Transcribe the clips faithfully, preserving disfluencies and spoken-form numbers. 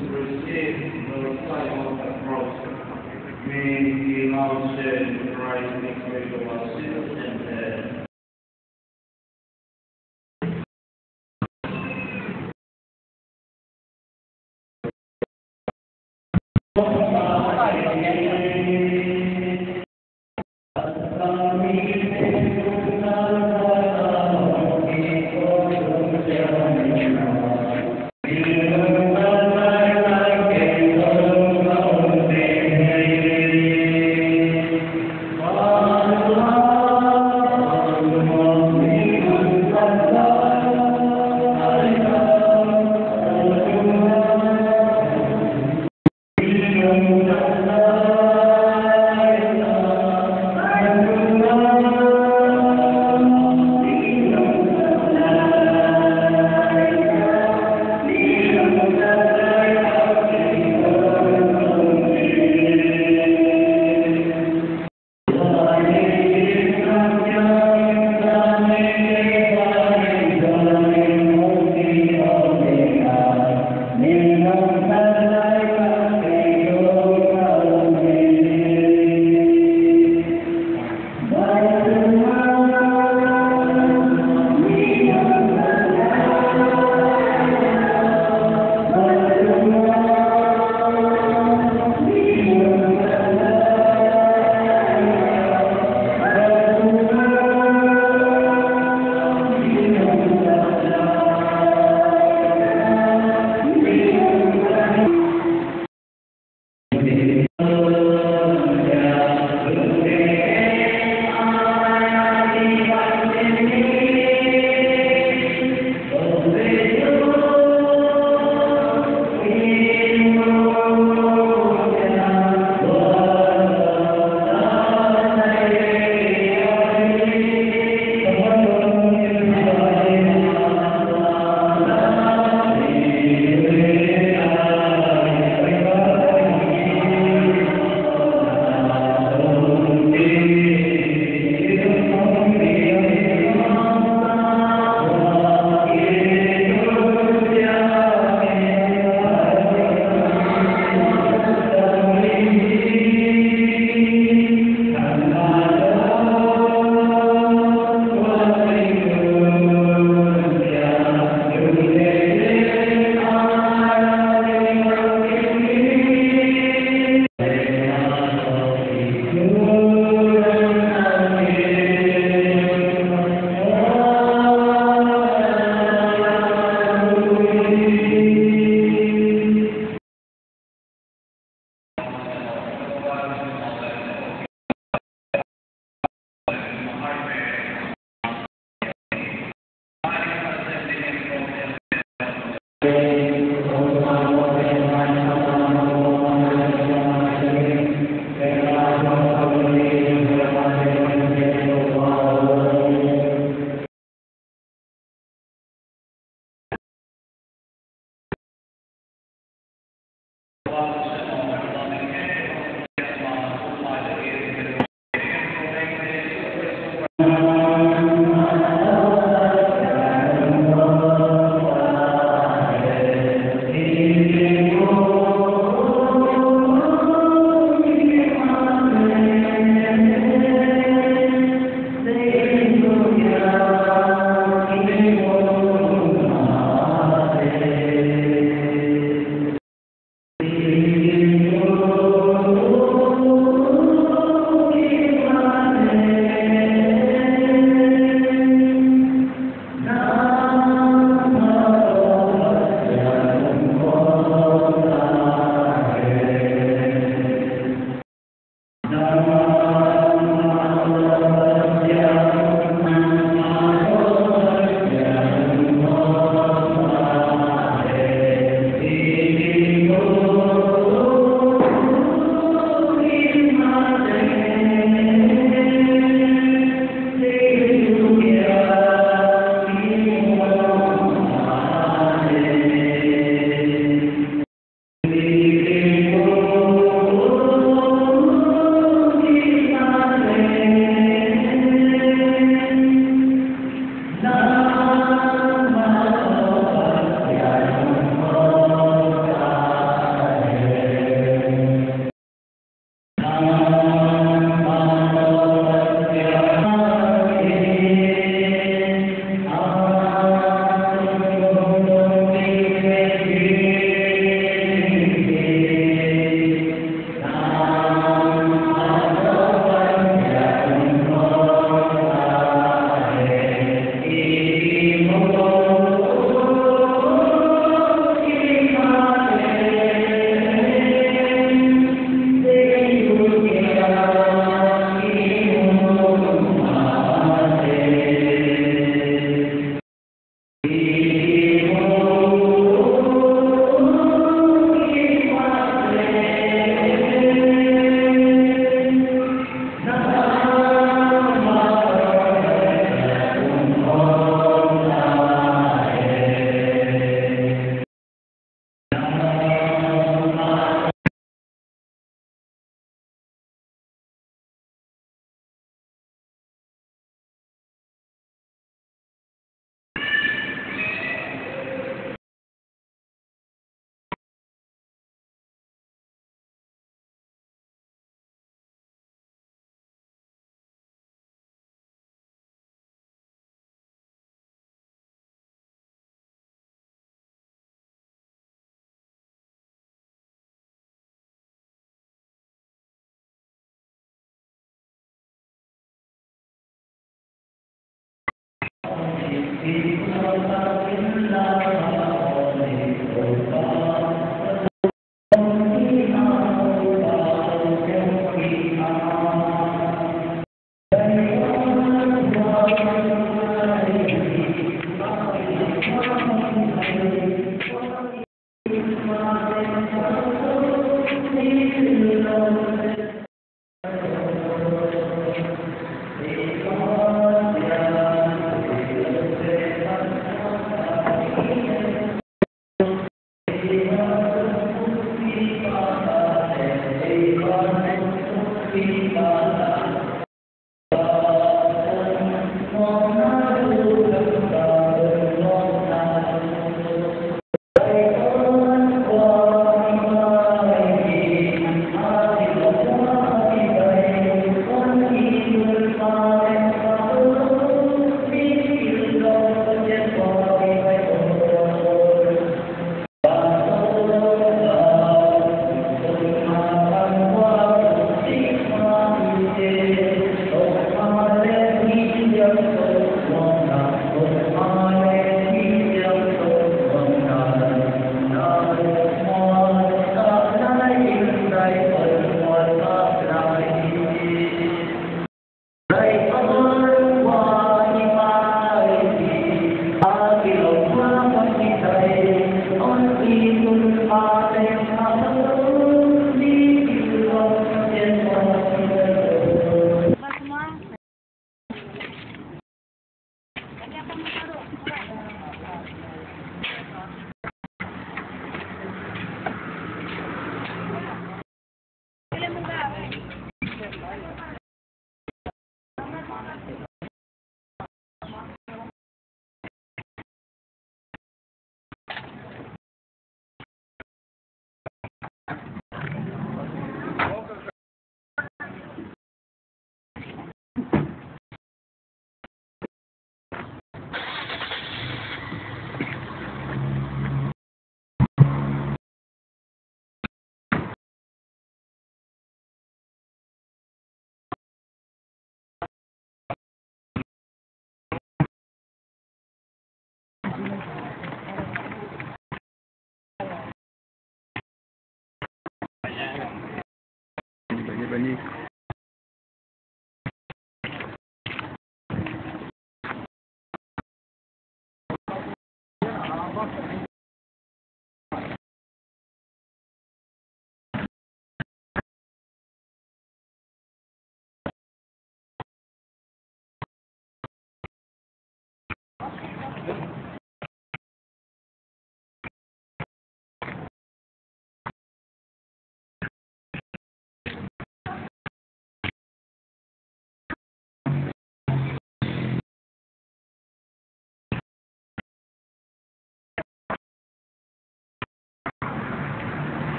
Receive the sign of the cross. May we now share in Christ, the great of our sins and death.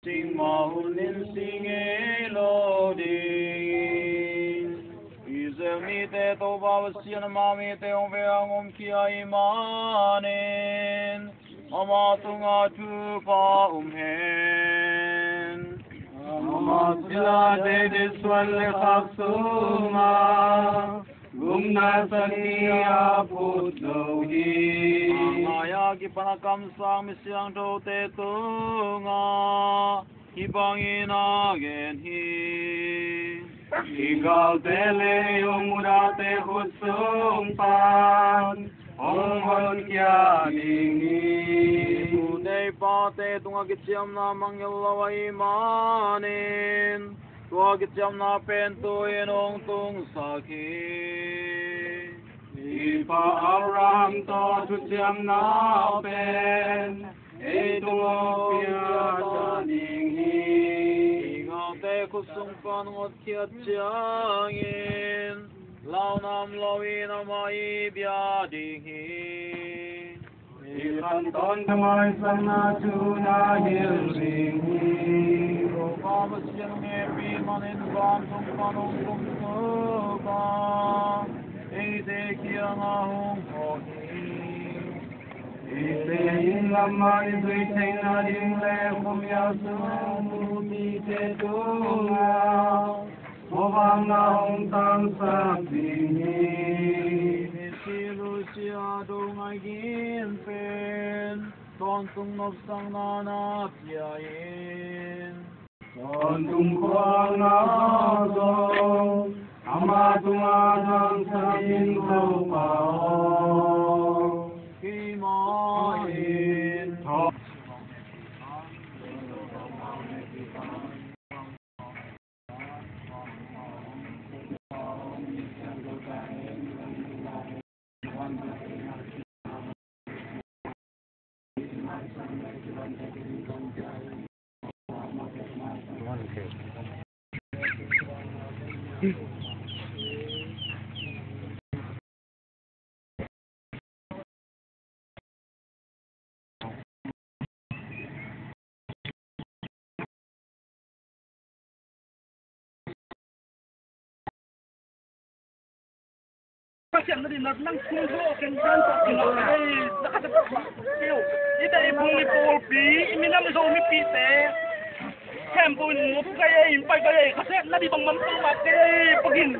Cingmah hun in si ngei lo ding. Israel mite Topa Pasian ama mite hong vei hong omkhia ahih manin ama tungah thupha om hen. Ama sila David suan le khak sungah gupna san ni a phut zo hi. A ngai a kipan a kamsang mi siangthote tungah hih bangin a gen hi. I galte le i hong mudahte khut sung pan hong honkhia ding hi. I pute i pate tungah kiciamna mangngilh lo ahih manin tua kiciamna pen tu-in hong tungsak hi. I pa Abraham tawh thuciamna pen ei tungah pia ta ding hi. I galte khut sung pan hong hotkhiat ciangin Lau nam lo in amah i bia ding hi. I khantawn ka maisanna thu na hilh ding hi. Topa Pasian hong hehpih manin vantung pan hong kumsuka, eite kiangah hong phawk hi. Eite in lamah i zuih theihna ding le khuamial sung mite tungah mawhvakna hong tangsak ding hi. Misi Lucia dong a gin pen tawntung nopsakna na pia in. Tawntung khuakna zong ama tungah tangsak in, Topa aw. Keimah in Pasian na din na nang kung zo ken dan sa kung zo. Ei, na ka sa pa keu. I dei bung i pulpi, i minam zo mipite. Khempeuh in ngop ka ei, in pai ka ei. Ka sa na di bang mam pang ma kei, pagin.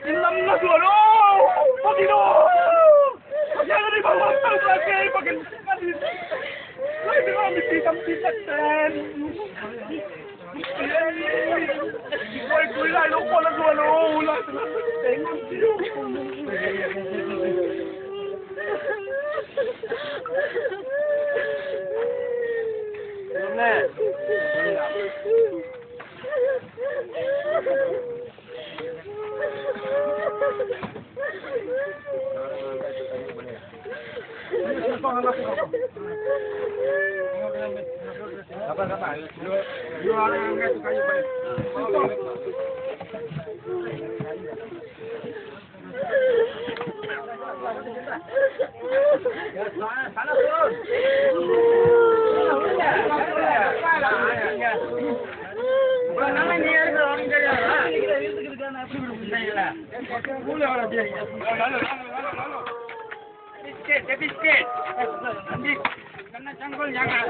In nam na zuan o, pagin o. Ka sa na di bang mam pang ma kei, pagin. Ka di. Lai di bang mipi tam pi tak ten. Biscuit, biscuit. Nanti kena cangkul jangan.